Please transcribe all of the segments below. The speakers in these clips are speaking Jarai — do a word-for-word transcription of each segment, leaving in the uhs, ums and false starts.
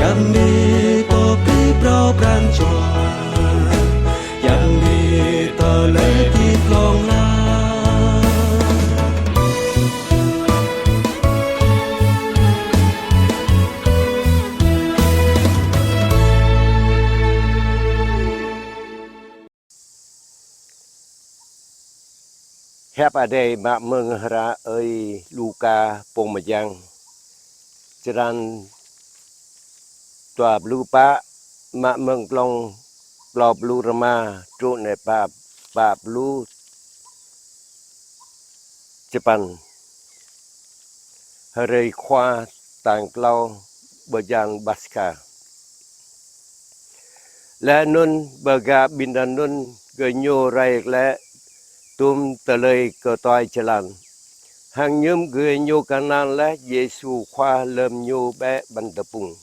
Yăm mĭ pơpĭ phrâo pran jua, yăm mĭ tơlơi pĭ glông la. Hiăp Adai mă mơ̆ng hră ơi Luka pô mơyang. Črăn dua pluh pă, mă mơ̆ng klŏng klâo pluh rơma truh nao pă, pă pluh čơpăn. Hrơi Khua tal klâo bơyan Paskha. Laih anŭn bơ gah ƀing anŭn gơñu rai glaĭ tum tơlơi kơtuai jơlan. Hăng hiư̆m gơñu kơnăl laih Yêsu Khua lơ̆m Ñu bĕ ƀăn tơpŭng.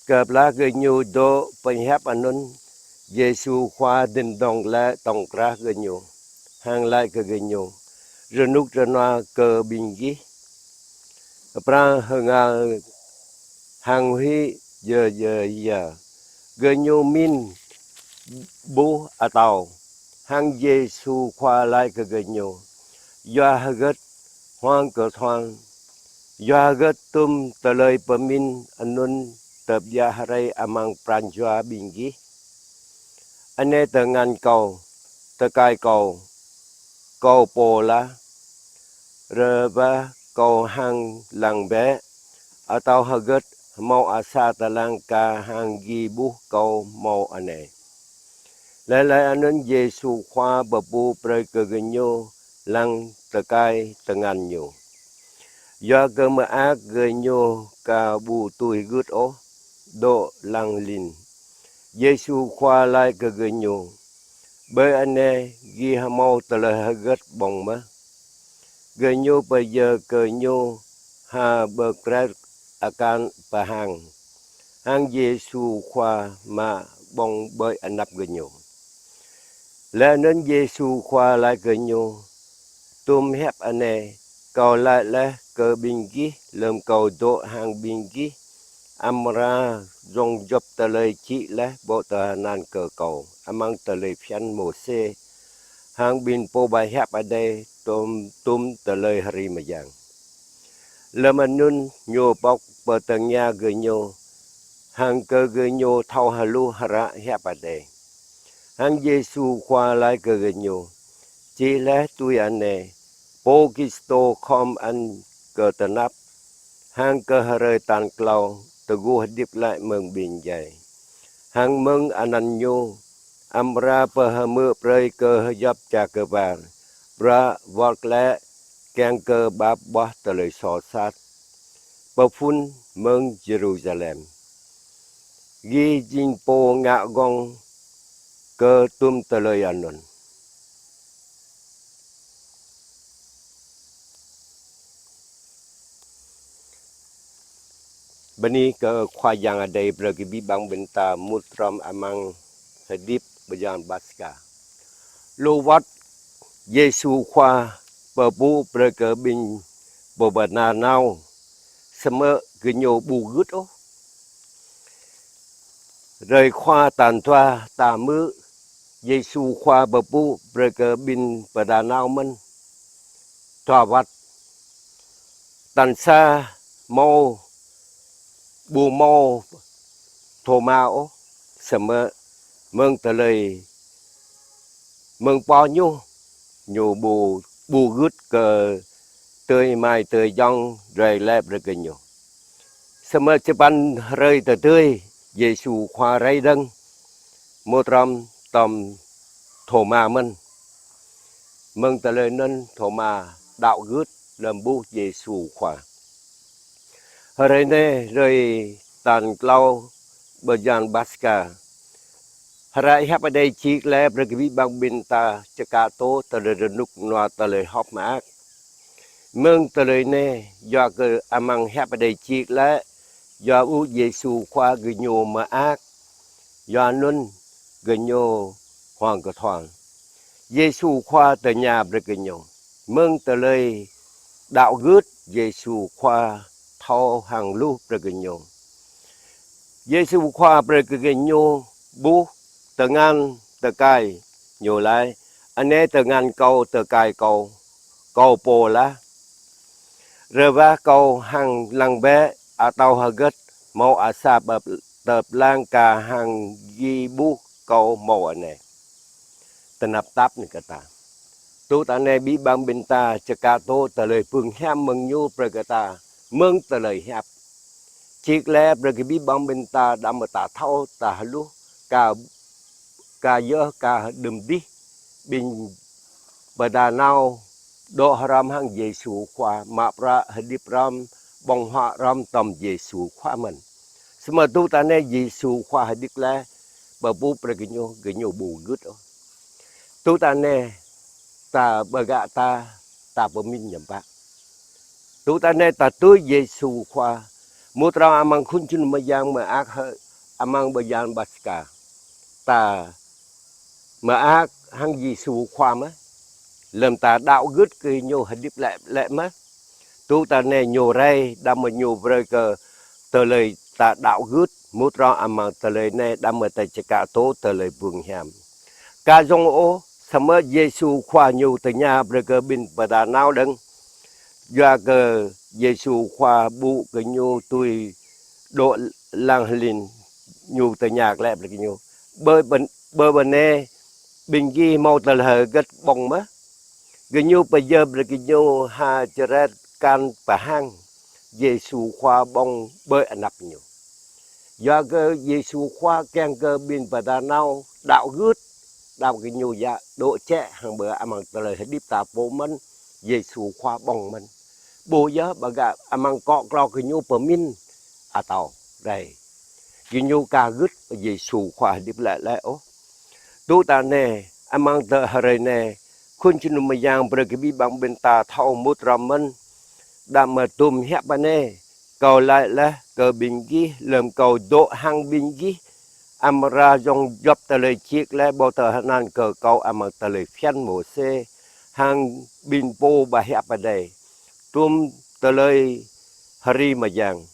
Kơplah gơñu dŏ pơhiăp anŭn, Yêsu Khua dơ̆ng dơ̆ng glaĭ tŏng krah gơñu, hăng laĭ kơ gơñu: Rơnŭk rơnua kơ ƀing gih. Pran hơngah hăng huĭ yơr yơr. Gơñu pơmĭn ƀuh atâo. Hăng Yêsu Khua laĭ kơ gơñu: Yua hơgĕt huang kơthuang? Yua hơgĕt tum tơlơi pơmĭn anŭn tơbiă rai amăng pran jua ƀing gih? Anai tơngan Kâo, tơkai Kâo, Kâo pô lah. Rơbah Kâo hăng lăng bĕ, atâo hơgĕt hơmâo asar tơlang kar hăng gih ƀuh Kâo hơmâo anai? Laih laih anŭn Yêsu Khua pơpŭ brơi kơ gơñu lăng tơkai tơngan Ñu. Yua kơ mơak gơñu ka ƀu tui gưt ôh, dŏ lăng lin. Yêsu Khua laĭ kơ gơñu: Ƀơi anai gih hơmâo tơlơi hơgĕt ƀơ̆ng mơ̆? Gơñu pơyơr kơ Ñu ha pơkrĕt akan pơhang, hăng Yêsu Khua mă ƀơ̆ng ƀơi anăp gơñu. Laih anŭn Yêsu Khua laĭ kơ gơñu: Tum hiăp anai Kâo laĭ laih kơ ƀing gih lơ̆m Kâo dŏ hăng ƀing gih, amra rông djŏp tơlơi čih laih bŏ tơhnal kơ Kâo amăng tơlơi phiăn Môsê hăng ƀing pô pơhiăp Adai tum, tum tơlơi hrơi mơyang. Lơ̆m anŭn Ñu pŏk pơtơngia gơñu, hăng kơ gơñu thâo hluh hră hiăp Adai. Hăng Yêsu Khua laĭ kơ gơñu: Čih laih tui anai: Pô Kristô khŏm ăn kơ tơnap, hăng kơ hrơi tal klâo tơgŭ hơdip glaĭ mơ̆ng ƀing djai. Hăng mơ̆ng anăn Ñu, amra pơhmư̆ brơi kơ djŏp čar kơwar, bruă wơr glaĭ kiăng kơ pap ƀuah tơlơi soh sat. Pơphun mơ̆ng Yêrusalem. Gih jing pô ngă gơ̆ng kơ tum tơlơi anŭn. Bơni kơ Khua Yang Adai brơi kơ abih bang ƀing ta mŭt hrŏm amăng hơdip bơyan Paskha. Lu wơ̆t Yêsu Khua pơpŭ brơi kơ ƀing pô pơđar nao, samơ̆ gơñu ƀu gưt ôh. Hrơi Khua tal dua ta hmư̆ Yêsu Khua pơpŭ brơi kơ ƀing pơđar nao mơ̆n dua wơ̆t. Tal sa hmâo, ƀu hmâo Thôma ôh, samơ̆ mơ̆ng tơlơi mơ̆ng pô ñu, ñu ƀu, ƀu gưt kơ tơlơi mai tơlơi jŏng rai lĕ brơi kơ ñu. Samơ̆ čơpăn hrơi tơdơi, Yêsu Khua rai dơ̆ng, mŭt hrŏm tom Thôma mơ̆n. Mơ̆ng tơlơi anŭn Thôma đaŏ gưt lơ̆m ƀuh Yêsu Khua. Hrơi anai, hrơi tal klâo bơyan Paskha. Hră hiăp Adai čih lĕ brơi kơ abih bang ƀing ta čơkă tŭ tơlơi rơnŭk rơnua tơlơi hơ̆k mơak. Mơ̆ng tơlơi anai, yua kơ amăng hiăp Adai čih lĕ, yua ƀuh Yêsu Khua gơñu mơak, yua anŭn gơñu huang kơthuang. Yêsu Khua tơña brơi kơ gơñu. Mơ̆ng tơlơi đaŏ gưt Yêsu Khua thâo hăng hluh brơi kơ gơñu. Yêsu Khua brơi kơ gơñu ƀuh tơngan tơkai, Ñu laĭ: Anai tơngan Kâo, tơkai Kâo, Kâo pô lah. Rơwah Kâo hăng lăng bĕ, atâo hơgĕt hmâo asar pơblang kar hăng gih ƀuh Kâo hmâo anai. Tơnap tap nê kơ ta. Tŭ ta nê abih bang ƀing ta čơkă tŭ tơlơi bưng hiam mơ̆ng Ñu brơi kơ ta, mơ̆ng tơlơi hiăp. Čih lĕ brơi kơ abih bang ƀing ta đăm mơta thâo ta hluh, kar, kar yơh kar đưm dih, ƀing ƀôdah nao dŏ hrŏm hăng Yêsu Khua, mă bruă hơdip hrŏm, ƀơ̆ng huă hrŏm tom Yêsu Khua mơ̆n. Samơ̆ tŭ ta nê Yêsu Khua hơdip lĕ, pơpŭ brơi gơñu, gơñu ƀu gưt ôh. Tŭ ta nê ta ƀơgă ta, ta pơmĭn ñăm pă. Tŭ ta nê ta tui Yêsu Khua, mŭt hrŏm amăng khul jơnum mơyang mơak hơ amăng bơyan Paskha. Ta mơak hăng Yêsu Khua mơ̆? Lơ̆m ta đaŏ gưt kơ Ñu hơdip glaĭ lĕ mơ̆? Tŭ ta nê Ñu rai, đăm mơ̆ Ñu brơi kơ tơlơi ta đaŏ gưt, mŭt hrŏm amăng tơlơi nê, đăm mơ̆ ta čơkă tŭ tơlơi bưng hiam. Kar dŏng ôh, samơ̆ Yêsu Khua Ñu tơña brơi kơ ƀing ƀôdah nao dơ̆ng. Yua kơ Yêsu Khua ƀuh gơñu tui dŏ lăng hlin, Ñu tơña glaĭ brơi gơñu: Ƀơi ƀơ-, ƀơi bơnai ƀing gih hmâo tơlơi hơgĕt ƀơ̆ng mơ̆? Gơñu pơyơr brơi gơñu ha čơrĕt kan pơhang Yêsu Khua ƀơ̆ng ƀơi anăp ñu. Yua kơ Yêsu Khua kiăng kơ ƀing ƀôdah nao đaŏ gưt, đaŏ gơñu djă dŏ čĕ hăng ƀơi amăng tơlơi hơdip ta pô mơ̆n, Yêsu Khua ƀơ̆ng mơ̆n. Ƀu djơ̆ ƀơgă amăng akŏ klâo gơñu pơmĭn atâo rai. Gơñu ka gưt Yêsu Khua hơdip glaĭ lĕ ôh. Tŭ ta nê, amăng tơ hrơi nê, khul jơnum mơyang brơi kơ abih bang ƀing ta thâo mŭt hrŏm mơ̆n, đăm mơ̆ tŭm hiăp Adai. Kâo laĭ laih kơ ƀing gih, lơ̆m Kâo dŏ hăng ƀing gih, amra dŏng djŏp tơlơi čih lĕ ƀu tơhơnăn kơ Kâo amăng tơlơi phiăn Môsê hăng ƀing pô ba hiăp Adai, tŭm tơlơi hơri mơyang.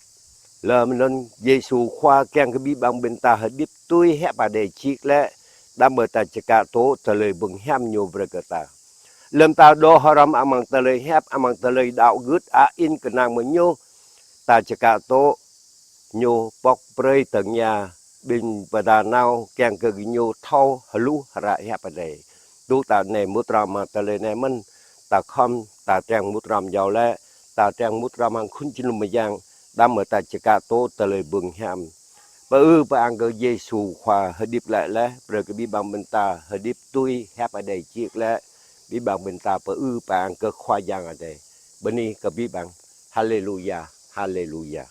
Lơ̆m anŭn Yêsu Khua kiăng kơ abih bang ƀing ta hơdip tui hiăp Adai čih lĕ, đăm mơ̆ ta čơkă tŭ tơlơi bưng hiam Ñu brơi kơ ta. Lơ̆m ta dŏ hrŏm amăng tơlơi hiăp, amăng tơlơi đaŏ gưt, a in kơnang mơ̆ng Ñu, ta čơkă tŭ Ñu pŏk brơi tơña ƀing ƀôdah nao kiăng kơ gơñu thâo hluh hră hiăp Adai. Tŭ ta nê mŭt hrŏm amăng tơlơi nê mơ̆n, ta khŏm, ta kiăng mŭt hrŏm jao lĕ, ta kiăng mŭt hrŏm amăng khul jơnum mơyang, đăm mơ̆ ta čơkă tŭ tơlơi bưng hiam. Pơư pơang kơ Yêsu Khua hơdip glaĭ laih, brơi kơ abih bang ƀing ta hơdip tui hiăp Adai čih lĕ, abih bang ƀing ta pơư pơang kơ Khua Yang Adai. Bơni kơ abih bang. Haleluya, haleluya.